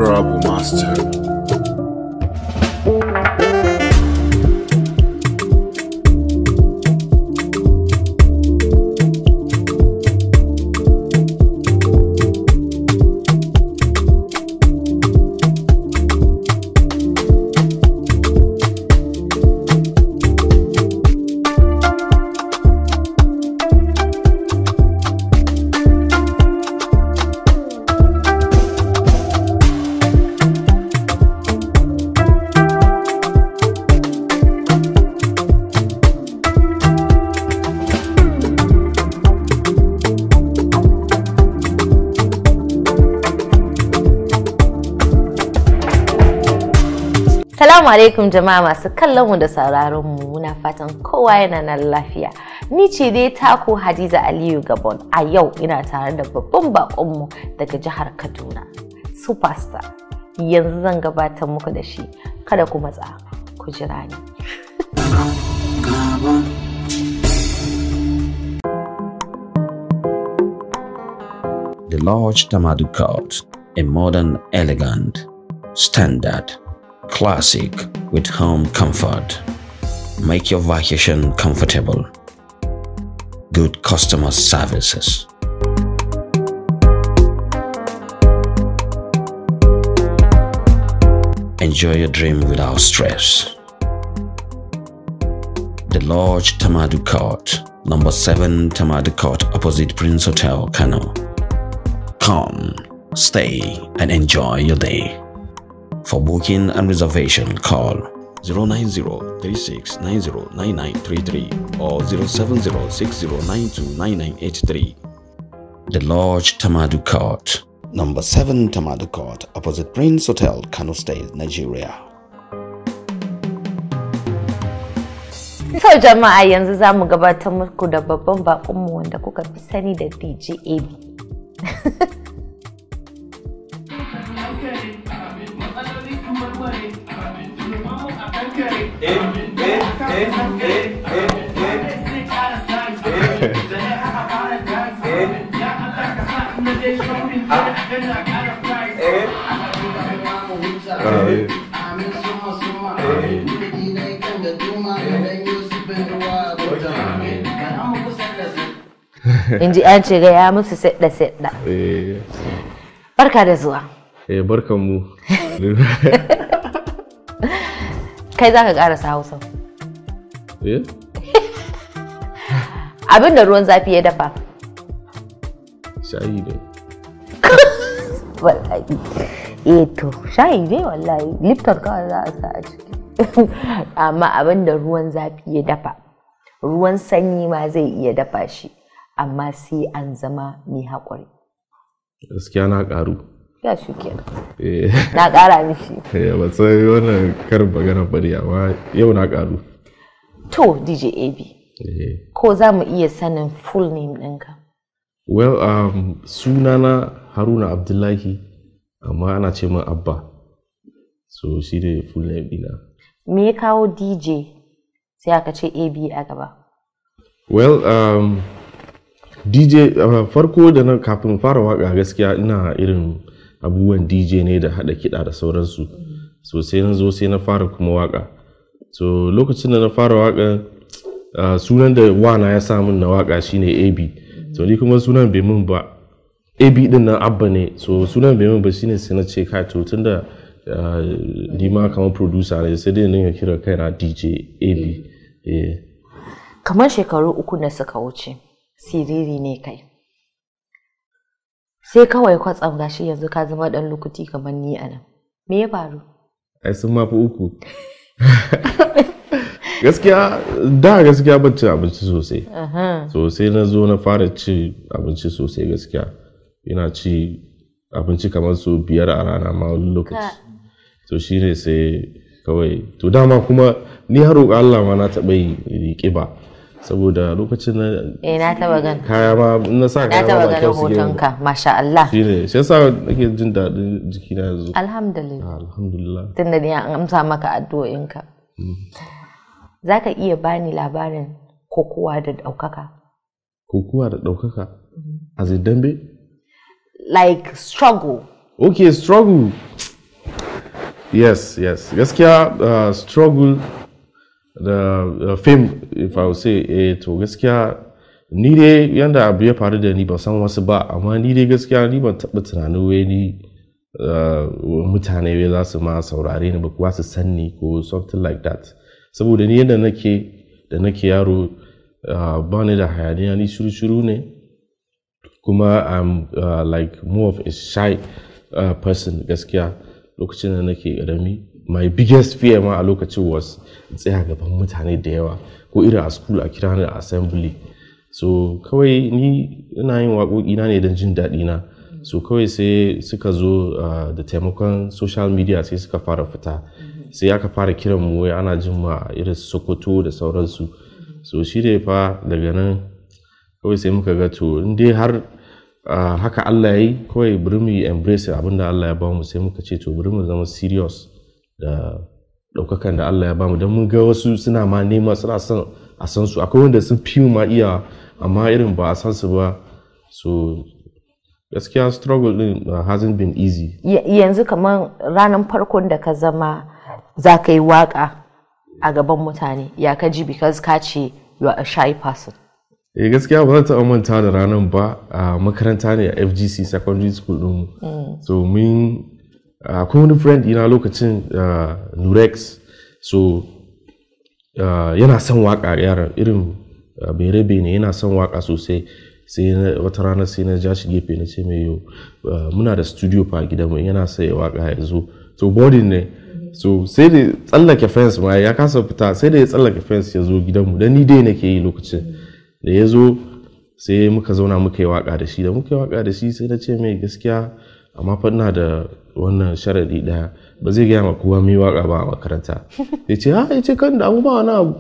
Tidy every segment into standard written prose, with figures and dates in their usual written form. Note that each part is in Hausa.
Trouble Master. Salamu alaikum jama'a masu kallon mu da sauraron mu, muna fatan kowa yana nan lafiya. Ni ce dai taku Hadiza Aliyu Gabon. A yau ina tare da babban bakon mu daga jihar Kaduna, Superstar. Yanzu zan gabatar muku da shi. Kada ku matsa, ku jira ni. The Lodge Tamadu Court, a modern, elegant, standard, classic with home comfort. Make your vacation comfortable. Good customer services. Enjoy your dream without stress. The Lodge Tamadu Court, number 7 Tamadu Court, opposite Prince Hotel, Kano. Come, stay and enjoy your day. For booking and reservation, call 090-3690-9933 or 070-6092-9983. The Lodge Tamadu Court, number 7 Tamadu Court, opposite Prince Hotel, Kano State, Nigeria. To jama'a, yanzu za mu gabatar muku da babban bakonmu wanda kuka fi sani da DJ AB. In ji an ce gaya musu sedda-sedda. Barka da zuwa. Eh, barkan mu. Kai za ka karasa Hausa. Eh? Abin da ruwan zafi ya dafa. Shayi ne. Wallahi. Eh to, shayi ne wallahi. Lipton kawai za a sa a ciki. Amma abin da ruwan zafi ya dafa, ruwan sanyi ma zai iya dafa shi, amma sai an zama mai haƙuri. Gaskiya na ƙaru. Ya shi kenan. Na ƙara mishi. Eh, ban san wannan karin magana ba ne, amma yau na ƙaru. To, DJ AB. Ko za mu iya sanin full name ɗinka? Well, sunana Haruna Abdullahi, amma ana ce min Abba. So shi ne full name ɗina. Me ya kawo DJ sai aka ce AB a gaba? Well, DJ farko da na kafin fara waka gaskiya ina irin abubuwan DJ ne da haɗa kiɗa da sauransu. So sai na zo sai na fara kuma waka. So lokacin da na fara waka, sunan da wana ya sa min na waka shine AB. So ni kuma sunan bai min ba. AB din nan Abba ne. So sunan bai min ba shine sai na ce kai to tunda ni ma kamar producer ne sai dai na kira kaina DJ AB. Kamar shekaru 3 da suka wuce, siriri ne kai. Sai kawai kwatsam gashi yanzu ka zama dan lukuti kamar ni anan. Me ya faru? Ai sun mafi 3. Gaskiya da gaskiya ban ci abinci sosai. So sai na zo na fara ci abinci sosai gaskiya. Ina ci abinci kamar su 5 a rana ma wani lokaci. So shine sai kawai to dama kuma ni har roƙa Allah ma na taɓa yi ƙiba. Saboda lokacin na na taɓa gan kaya ma na sa kaya ma ba kyau suke. Na taɓa ganin hotonka, masha Allah. Shine shi yasa nake jin daɗin jikina yanzu. Alhamdulillah. Alhamdulillah. Tunda ni an amsa maka addu'o'inka. Za ka iya bani labarin kokuwa da ɗaukaka? Kokuwa da ɗaukaka? As a dambe? Like struggle. Okay, struggle. Yes, gaskiya struggle da fame, if I would say, to gaskiya ni dai yanda abu ya faru da ni, ban san wasu ba, amma ni dai gaskiya ni ban taɓa tunanin wai ni mutane wai za su ma saurare ni ba, kuwa su san ni ko something like that, saboda ni yadda nake da nake yaro, ba ni da hayaniya, ni shiru-shiru ne, kuma I'm like more of a shy person. Gaskiya lokacin da nake ƙarami, my biggest fear ma a lokacin was in tsaya gaban mutane da yawa, ko irin a school a kira ni a assembly. So kawai ni ina yin waƙoƙi na ne don jin daɗi na. So kawai sai suka zo da taimakon social media, sai suka fara fita, sai aka fara kiran mu, wai ana jin mu a irin Sokoto da sauransu. So shi ne fa daga nan kawai sai muka ga, to, in dai har haka Allah ya yi, kawai bari mu yi embrace abin da Allah ya bamu. Sai muka ce, to, bari mu zama serious da ɗaukakan da Allah ya bamu, don mun ga wasu suna ma nema, suna son a san su. Akwai wanda sun fi mu ma iya, amma irin ba a san su ba. So gaskiya struggle din hasn't been easy. Yanzu kamar ranar farkon da ka zama za ka yi waka a gaban mutane, ya ka ji? Because ka ce you are a shy person. Eh, gaskiya ba zan taɓa manta da ranar ba. A makaranta ne, a FGC secondary school ɗin. So mun akwai wani friend ina lokacin, Nurex. So yana son waka, yaran irin berebe ne, yana son waka sosai. Sai wata rana sai na ja shi gefe, na ce mai, "Yo, muna da studio fa a gidanmu, yana son ya waka ya zo." To boarding ne, so sai da tsallake fence ma, ya kasa fita, sai da ya tsallake fence ya zo gidanmu, dan ni dai nake yi lokacin. Da ya zo sai muka zauna muka yi waka da shi. Da muka yi waka da shi, sai na ce mai, "Gaskiya amma fa ina da wannan sharadi daya, ba zai gaya ma kowa mai waka ba a makaranta." Ya ce, "Ha," ya ce, "kan da abu ba wani abu."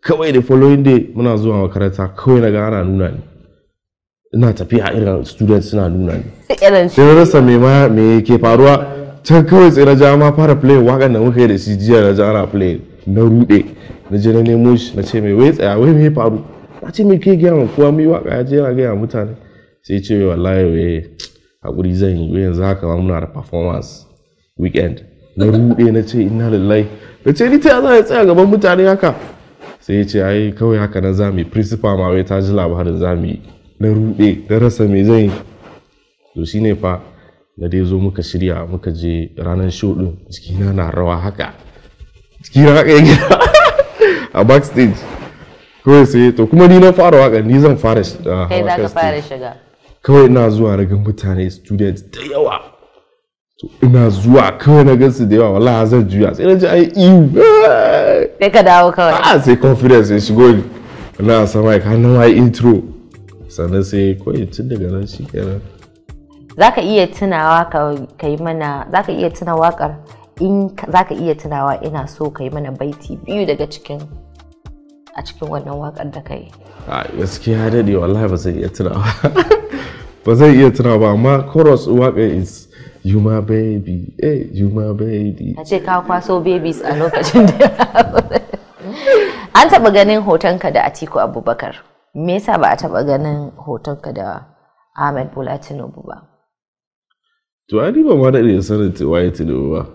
Kawai da following day muna zuwa makaranta, kawai na ga ana nuna ni, ina tafiya, irin students suna nuna ni. Irin Sai na rasa me ma me ke faruwa. Can kawai sai na ja ma fara play wakan da muka yi da shi jiya, na ji ana play. Na rude, na je na nemo shi, na ce mai, "Wai tsaya, wai me ya faru? Na ce me ke gaya ma kowa mai waka, ya je yana gaya mutane." Sai ce wai, "Wallahi wai hakuri zan yi, wai yanzu haka ma muna da performance weekend." Na rude, na ce, "Inna lillahi." Na ce, "Ni ta za ya tsaya gaban mutane haka?" Sai ya ce, "Ai kawai haka na za mu yi, principal ma wai ta ji labarin za mu yi." Na rude, na rasa me zan yi. To shine fa na dai zo muka shirya, muka je ranar show din, jikina na rawa haka, jikina haka yake a backstage. Kawai sai, to, kuma ni na fara waka, ni zan fara Kai hawa za kan ka fara stage. shiga. Kawai ina zuwa na ga mutane, students da yawa. To ina zuwa kawai na gansu da yawa, wallahi zan juya, sai na ji ai ihu. Sai ka dawo kawai. Ah, sai confidence ya shigo ni, na sama ya na ma intro, sannan sai kawai tun daga nan shi kenan. Za ka iya tunawa ka yi mana, za ka iya tuna wakar? In za ka iya tunawa, ina so ka yi mana baiti biyu daga cikin a cikin wannan wakar da ka yi. A gaskiya daɗe, wallahi ba zan iya tunawa, ba zan iya tunawa ba, amma chorus waƙar is "You my baby, eh, you my baby." A ce ka kwaso babies a lokacin da an taɓa ganin hotonka da Atiku Abubakar, me yasa ba a taɓa ganin hotonka da Ahmed Bola Tinubu ba? To ai ni ba ma daɗe da sanin waye Tinubu ba,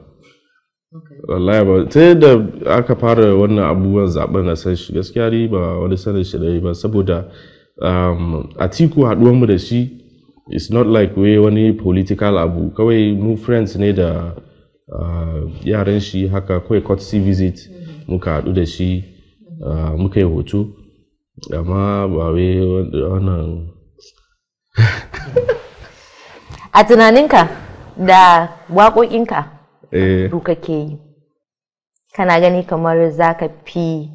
wallahi ba. Ta yadda aka fara wannan abubuwan zaben na san shi, gaskiya ni ba wani sanin shi da ba, saboda Atiku, haɗuwanmu da shi it's not like wai wani political abu. Kawai mu friends ne da yaran shi haka, kawai courtesy visit muka haɗu da shi, muka yi hoto, amma ba wai wannan. A tunaninka da waƙoƙinka Eh. du kake yi, kana gani kamar za ka fi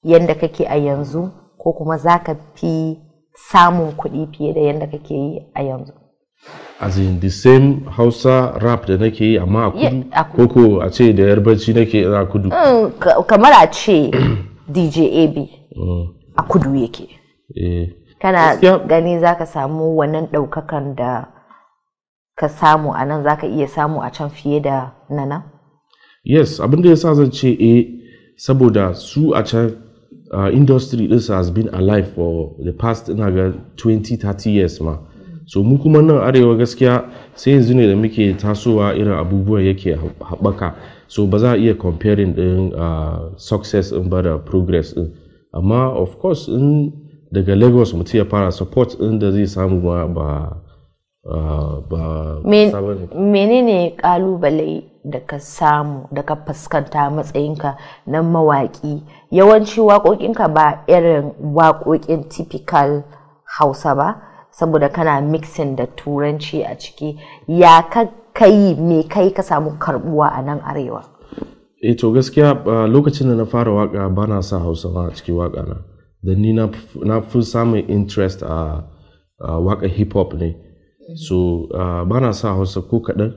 yanda kake a yanzu, ko kuma za ka fi samun kuɗi fiye da yanda kake yi a yanzu? As in the same Hausa rap da nake yi amma a kudu? A kudu. Ko ko a ce da Yarbanci nake ina kudu? Kamar a ce DJ AB a kudu yake, kana gani za ka samu wannan ɗaukakan da ka samu a nan, za ka iya samu a can fiye da na nan? Yes, abin da yasa zan ce eh, saboda su a can industry ɗinsu has been alive for the past, ina ga, 20 30 years ma. So mu kuma nan arewa gaskiya sai yanzu ne da muke tasowa irin abubuwan yake haɓaka, so ba za a iya comparing din success din ba da progress din. Amma of course in daga Lagos mutum ya fara, support din da zai samu ba ba Menene kalubale da ka samu, da ka fuskanta matsayinka na mawaƙi? Yawanci waƙoƙinka ba irin waƙoƙin typical Hausa ba, saboda kana mixing da Turanci a ciki. Ya ka kai, me kai ka samu karbuwa a nan arewa? Eh, to gaskiya lokacin da na fara waka ba na sa Hausa ma a cikin waka na, da ni na fi samun interest a waka hip hop ne. So ba na sa Hausa ko kaɗan.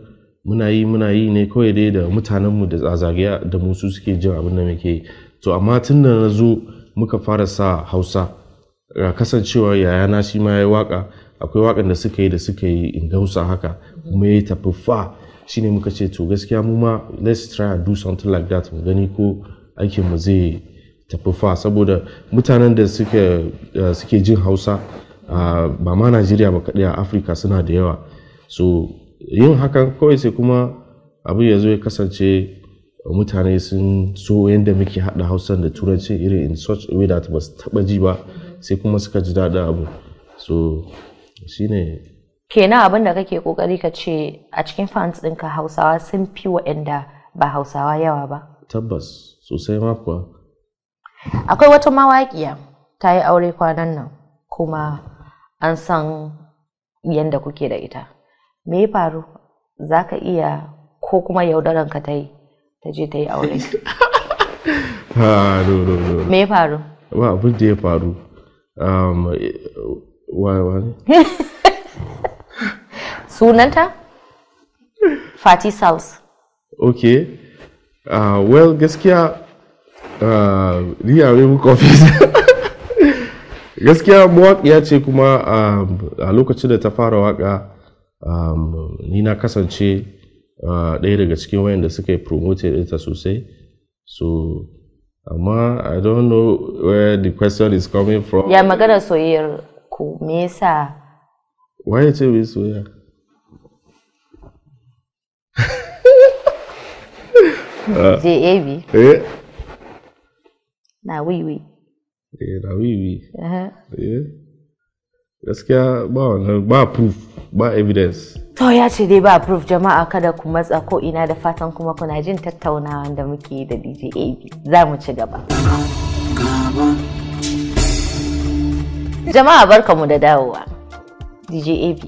Muna yi ne kawai dai da mutanenmu da zagaya da mu, su suke jin abin da muke yi. To amma tun da na zo muka fara sa Hausa, kasancewa yayana shi ma ya yi waka, akwai wakan da suka yi Ingausa haka kuma ya tafi fa, shine muka ce to gaskiya mu ma let's try and do something like that, mu gani ko aikin mu zai tafi fa, saboda mutanen da suke jin Hausa ba ma Najeriya ba kaɗai, a Afirka suna da yawa. So yin hakan kawai sai kuma abu ya zo ya kasance mutane sun so yadda muke haɗa Hausan da Turanci irin in such a way that ba su taɓa ji ba, sai kuma suka ji daɗin abu. So shine. Kenan abin da kake kokari ka ce, a cikin fans ɗinka Hausawa sun fi waɗanda ba Hausawa yawa ba? Tabbas, sosai ma kuwa. Akwai wata mawaƙiya ta yi aure kwanan nan, kuma an san yadda kuke da ita. Me ya faru? Za ka iya ko kuma yaudaran ka ta yi ta je ta yi aure? Ha, no, no, no. Me ya faru? Ba abin da ya faru. Wa ne? Sunanta Fati Sals. Okay, well, gaskiya ni a mun confused. Gaskiya mawaƙiya ce, kuma a lokacin da ta fara waƙa ni na kasance ɗaya daga cikin wayanda suka yi promoted ita sosai. So amma I don't know where the question is coming from. Ya magana soyayyar ku, me yasa? Waye ce mai soyayya? JAB. Eh. Na wiwi. Eh, na wiwi. Eh, gaskiya ba wannan, ba proof, ba evidence. To, ya ce dai ba proof. Jama'a, kada ku matsa ko ina, da fatan kuma kuna jin tattaunawa da muke yi da DJ AB. Za mu ci gaba. Jama'a, barkamu da dawowa. DJ AB,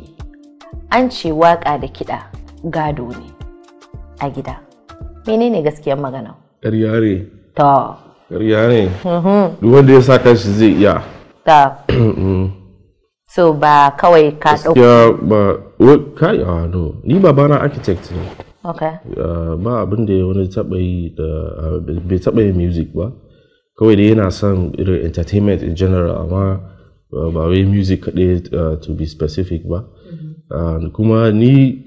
an ce waka da kiɗa gado ne a gida. Menene gaskiyar magana? Ƙarya ne. To. Ƙarya ne. Duk wanda ya sa kanshi zai iya. Ta. So ba kawai ka ɗauka. Gaskiya ba kai, ah no, ni babana architect ne. Ba abin da ya wani taɓa yi da bai taɓa yin music ba. Kawai dai yana son irin entertainment in general, amma ba wai music kaɗai to be specific ba. Kuma ni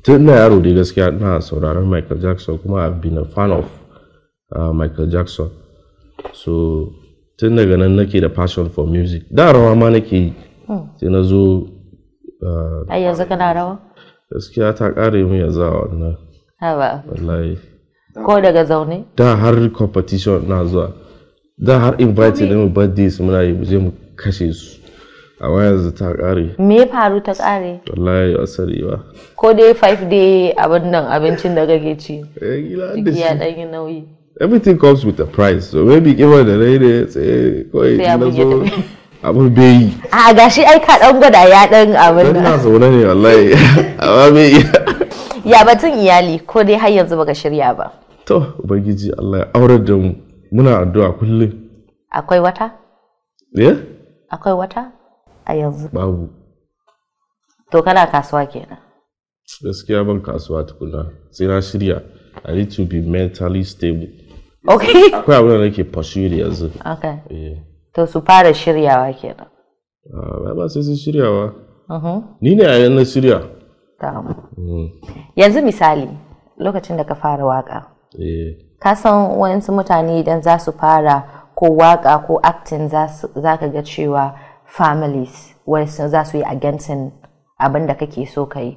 tun ina yaro dai gaskiya ina sauraron Michael Jackson, kuma I've been a fan of Michael Jackson. So tun daga nan nake da passion for music. Da rawa ma nake yi, sai na zo Ai yanzu kana rawa? Gaskiya ta ƙare min yanzu a wannan. Haba. Wallahi. Ko daga zaune? Da har competition na zuwa, da har invite din mu birthdays muna yi, mu je mu kashe su, amma yanzu ta ƙare. Me ya faru ta ƙare? Wallahi ba sani ba. Ko dai 5 day abin nan, abincin da kake ci? Eh, kila da Jiki ya shi. ɗan yi nauyi. Everything comes with a price, so maybe kiba da rai ne sai kawai Sai na abin ya zo tafi. abin bai yi. A gashi ai ka ɗan gwada, ya ɗan abin Dan nan. na zaune ne wallahi, amma bai yi. Ya batun iyali, ko dai har yanzu baka shirya ba? To, Ubangiji Allah ya aurar da mu, muna addu'a kullum. Akwai wata? Eh. Akwai wata a yanzu? Babu. To kana kasuwa kenan. Gaskiya ban kasuwa tukuna, sai na shirya. I need to be mentally stable. Akwai abin da nake pursue yanzu. Okay. Eh. To su fara shiryawa kenan. Ah, ba sai sun shirya ba, ni ne a na shirya. Yanzu misali, lokacin da ka fara waka, ka san wayansu mutane idan za su fara ko waka ko acting, za ka ga cewa families wasu za su yi against abin da kake so ka yi.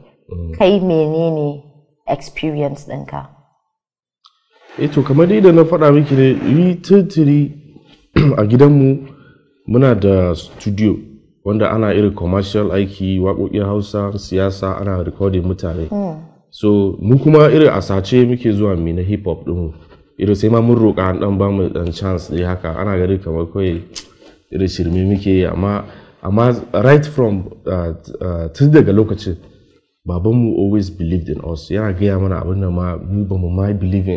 Kai menene experience ɗinka? Eh to, kamar dai da na faɗa miki ne, ni tuntuni a gidanmu muna da studio wanda ana irin commercial aiki, waƙoƙin Hausa, siyasa, ana recording mutane. So mu kuma irin a sace muke zuwa mu na hip hop ɗinmu, irin sai ma mun roƙa an ɗan bamu ɗan chance dai haka, ana gani kamar kawai irin shirme muke yi. Amma right from tun daga lokacin, babanmu always believed in us. Yana gaya mana abin da ma mu ba mu ma believe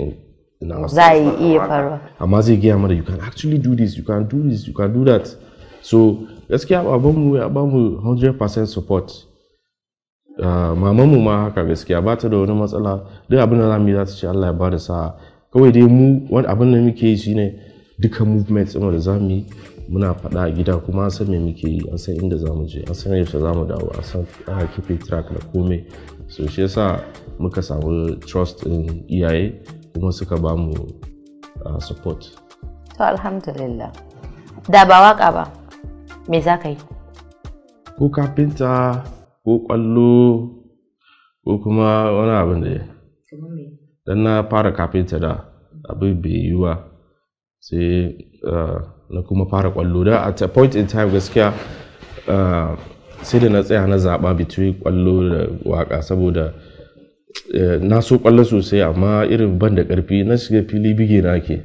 in ourselves. Za a yi iya faruwa. Amma zai gaya mana, "You can actually do this, you can do this, you can do that." So gaskiya babanmu ya bamu 100% support. Mamanmu ma haka, gaskiya ba ta da wani matsala. Duk abin da zamu yi, za ta ce Allah ya bada sa'a. Kawai dai mu wani abin da muke yi shine duka movement ɗin da zamu yi muna faɗa a gida, kuma an san me muke yi, an san inda zamu je, an san yaushe zamu dawo, an san ana keeping track da komai. So shi yasa muka samu trust ɗin iyaye kuma suka bamu support. To, alhamdulillah. Da ba waka ba, me za ka yi? Ko kafinta, ko kwallo, ko kuma wani abin da dan na fara kafinta da abin bai yi ba, sai na kuma fara kwallo. Da at a point in time gaskiya sai da na tsaya na zaɓa between kwallo da waka, saboda na so kwallo sosai, amma irin ban da ƙarfi, na shiga fili bige na ke.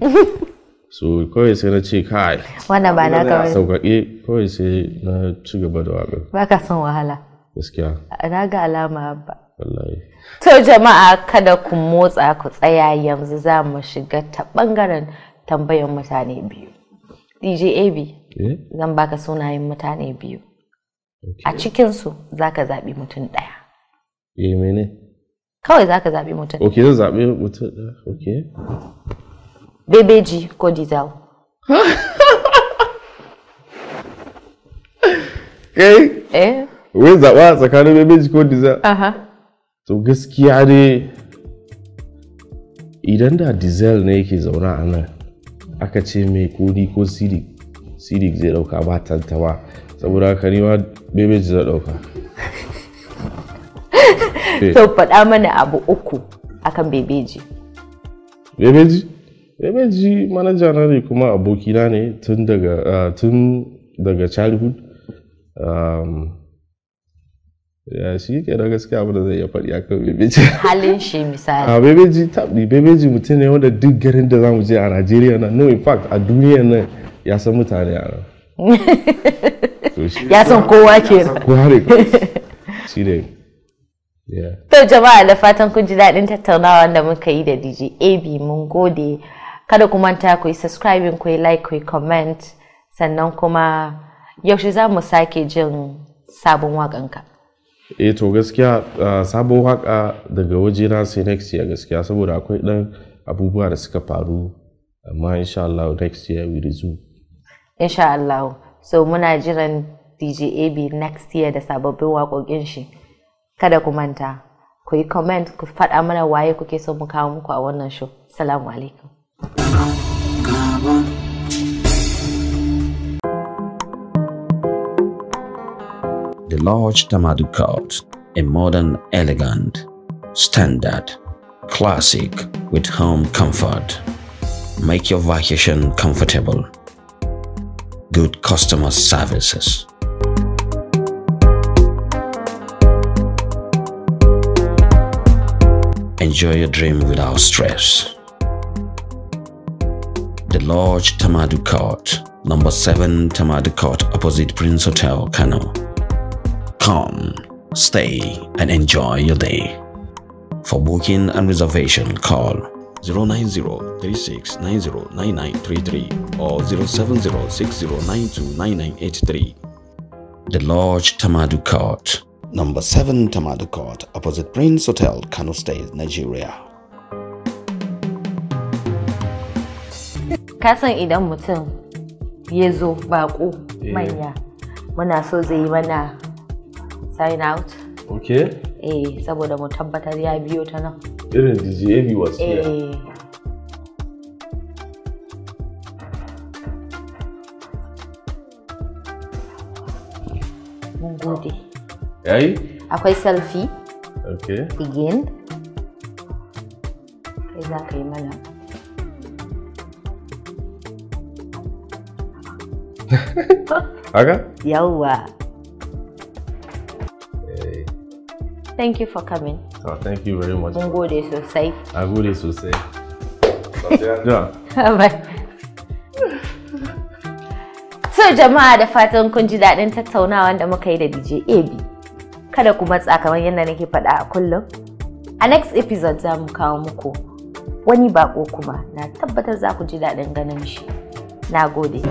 So kawai sai na ce kai, Wannan ba naka bane. sauƙaƙe kawai, sai na ci gaba da waƙa. Ba ka son wahala. Gaskiya. Na ga alama ba. Wallahi. To jama'a, kada ku motsa, ku tsaya, yanzu za mu shiga ta bangaren tambayan mutane biyu. DJ AB, Eh. zan baka sunayen mutane biyu. A cikinsu za ka zaɓi mutum ɗaya. Eh, mene? Kawai za ka zaɓi mutum. Ok, zan zaɓi mutum ɗaya. Ok. Bebeji ko Diesel? Kai? Eh? Wai zaɓa tsakanin Bebeji ko Diesel? Aha. To gaskiya ne, idan da Diesel ne yake zaune a nan, aka ce mai ko ni ko Sidik, Sidik zai ɗauka ba tantama. Saboda haka ni ma Bebeji zai ɗauka. To, faɗa mana abu uku akan Bebeji. Bebeji? Bebeji manaja na ne kuma abokina ne tun daga childhood. Ya shi ke da gaskiya abu da zai iya faɗi akan Bebeji. Halin shi misali. A Bebeji tabdi, Bebeji mutum ne wanda duk garin da zamu je a Najeriya nan, no, in fact a duniya nan, ya san mutane a nan. So shi Ya san kowa kenan. kowa ne kawai. Shi ne. Yeah. To jama'a, da fatan kun ji daɗin tattaunawa da muka yi da DJ AB. Mun gode. Kada ku manta ku yi subscribing, ku yi like, ku yi comment, sannan kuma yaushe za mu sake jin sabon waƙanka? Eh to gaskiya, sabon waka daga wajena sai next year gaskiya, saboda akwai ɗan abubuwa da suka faru, amma insha Allah next year we resume. Insha Allah. So muna jiran DJ AB next year da sababbin waƙoƙin shi. Kada ku manta, ku yi comment, ku faɗa mana waye kuke so mu kawo muku a wannan show. Salamu alaikum. Gabon. The Lodge Tamadu Court, a modern, elegant, standard, classic with home comfort. Make your vacation comfortable. Good customer services. Enjoy your dream without stress. The Lodge Tamadu Court, number 7 Tamadu Court, opposite Prince Hotel, Kano. Come, stay, and enjoy your day. For booking and reservation, call 090 3690 or 070 6092. The Lodge Tamadu Court, number 7 Tamadu Court, opposite Prince Hotel, Kano State, Nigeria. Ka san idan mutum ya zo baƙo manya, muna so zai yi mana sign out. Okay. Eh, saboda mu tabbatar ya biyo ta nan. Irin DJ AB was here. Eh. Gode. Yayi? Akwai selfie. Okay. Again. Kai za ka yi mana. Haka? Yawwa. Eh. Thank you for coming. So, thank you very much. Mun gode sosai. Na gode sosai. Yeah. Bye. So jama'a, da fatan kun ji daɗin tattaunawa da muka yi da DJ AB. Kada ku matsa, kamar yadda nake faɗa a kullum. A next episode za mu kawo muku wani bako kuma, na tabbatar za ku ji daɗin ganin shi. Na gode.